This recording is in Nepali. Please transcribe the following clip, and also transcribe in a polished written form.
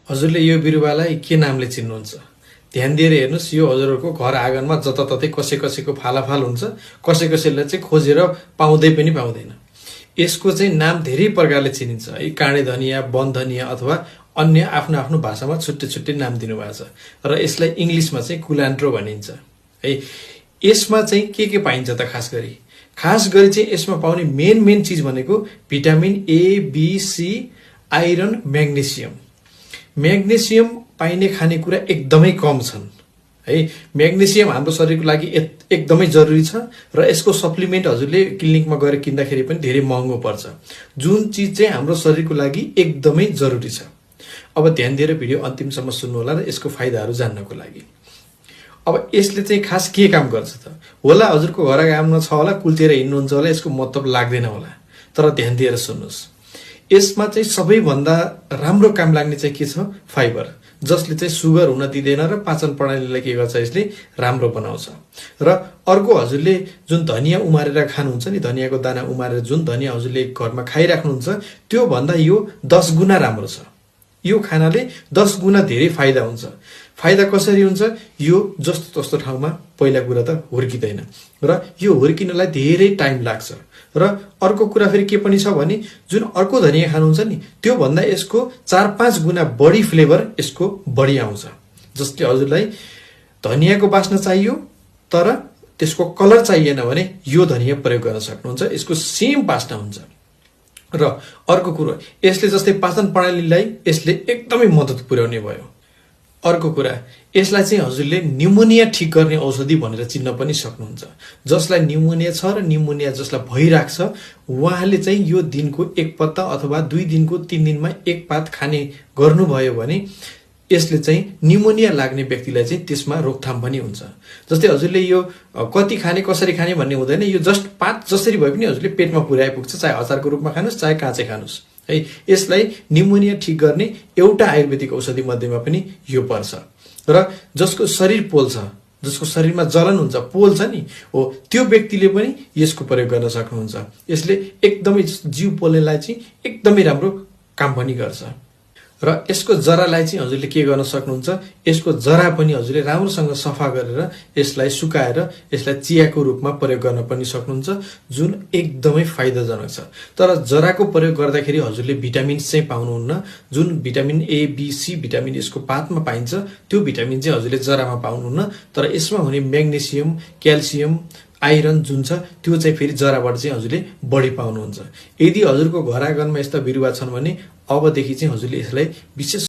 हजुरले यो बिरुवालाई के नामले चिन्नुहुन्छ? ध्यान दिएर हेर्नुस्, यो हजुरहरूको घर आँगनमा जताततै कसैको फालाफाल हुन्छ, कसैले चाहिँ खोजेर पाउँदै पनि पाउँदैन। यसको चाहिँ नाम धेरै प्रकारले चिनिन्छ है। काँडे धनिया, वन धनिया अथवा अन्य आफ्नो आफ्नो भाषामा छुट्टै नाम दिनुभएको छ र यसलाई इंग्लिशमा चाहिँ कुलान्ट्रो भनिन्छ है। यसमा चाहिँ के पाइन्छ त? खास गरी चाहिँ यसमा पाउने मेन चीज भनेको vitamin A, B, C, iron, magnesium पाइने खानेकुरा एकदमै कम छन् है। म्याग्नेसियम हाम्रो शरीरको लागि एकदमै जरुरी छ र यसको सप्लिमेन्ट हजुरले क्लिनिकमा गएर किन्दाखेरि पनि धेरै महँगो पर्छ, जुन चीज चाहिँ हाम्रो शरीरको लागि एकदमै जरुरी छ। अब ध्यान दिएर भिडियो अन्तिमसम्म सुन्नु होला र यसको फाइदाहरू जान्नको लागि। अब यसले चाहिँ खास के काम गर्छ त? होला हजुरको घर आँगनमा छ होला, कुल्चेर हिँड्नुहुन्छ होला, यसको मतलब लाग्दैन होला, तर ध्यान दिएर सुन्नुस्। यसमा चाहिँ सबैभन्दा राम्रो काम लाग्ने चाहिँ के छ? फाइबर, जसले चाहिँ सुगर हुन दिँदैन र पाचन प्रणालीलाई के गर्छ? यसले राम्रो बनाउँछ। र अर्को, हजुरले जुन धनिया उमारेर खानुहुन्छ नि, धनियाको दाना उमारेर जुन धनिया हजुरले घरमा खाइराख्नुहुन्छ, त्यो भन्दा यो 10 गुणा राम्रो छ। यो खानाले 10 गुणा धेरै फाइदा हुन्छ। फाइदा कसरी हुन्छ? यो जस्तो तस्तो ठाउँमा पहिला कुरा त हुर्किदैन र यो हुर्किनलाई धेरै टाइम लाग्छ। र अर्को कुरा फेरि के पनि छ भने, जुन अर्को धनिया खानुहुन्छ नि, त्यो भन्दा यसको 4-5 गुणा बढी फ्लेभर यसको बढी आउँछ। जसले हजुरलाई धनियाको बास्ना चाहियो तर त्यसको कलर चाहिएन भने यो धनिया प्रयोग गर्न सक्नुहुन्छ, यसको सेम बास्ना हुन्छ। र अर्को कुरो, यसले जस्तै पाचन प्रणालीलाई यसले एकदमै मद्दत पुर्याउने भयो। अर्को कुरा, यसलाई चाहिँ हजुरले न्युमोनिया ठिक गर्ने औषधि भनेर चिन्न पनि सक्नुहुन्छ। जसलाई न्युमोनिया छ र न्युमोनिया जसलाई भइराख्छ, उहाँले चाहिँ यो दिनको 1 पत्ता अथवा 2 दिनको 3 दिनमा 1 पात खाने गर्नुभयो भने यसले चाहिँ न्युमोनिया लाग्ने व्यक्तिलाई चाहिँ त्यसमा रोकथाम पनि हुन्छ। जस्तै हजुरले यो कति खाने, कसरी खाने भन्ने हुँदैन, यो जस्ट पात जसरी भए पनि हजुरले पेटमा पुर्याए पुग्छ, चाहे अचारको रूपमा खानुस्, चाहे काँचै खानुस् है। यसलाई न्युमोनिया ठिक गर्ने एउटा आयुर्वेदिक औषधि मध्येमा पनि यो पर्छ। र जसको शरीर पोल्छ, जसको शरीरमा जलन हुन्छ, पोल्छ नि, हो त्यो व्यक्तिले पनि यसको प्रयोग गर्न सक्नुहुन्छ। यसले एकदमै जिउ पोल्नेलाई चाहिँ एकदमै राम्रो काम पनि गर्छ। र यसको जरालाई चाहिँ हजुरले के गर्न सक्नुहुन्छ? यसको जरा पनि हजुरले राम्रोसँग सफा गरेर यसलाई सुकाएर यसलाई चियाको रूपमा प्रयोग गर्न पनि सक्नुहुन्छ, जुन एकदमै फाइदाजनक छ। तर जराको प्रयोग गर्दाखेरि हजुरले भिटामिन चाहिँ पाउनुहुन्न। जुन vitamin A, B, C vitamin यसको पातमा पाइन्छ, त्यो भिटामिन चाहिँ हजुरले जरामा पाउनुहुन्न। तर यसमा हुने म्याग्नेसियम, क्याल्सियम, आइरन जुन छ, त्यो चाहिँ फेरि जराबाट चाहिँ हजुरले बढी पाउनुहुन्छ। यदि हजुरको घर आँगनमा यस्ता बिरुवा छन् भने अबदेखि चाहिँ हजुरले यसलाई विशेष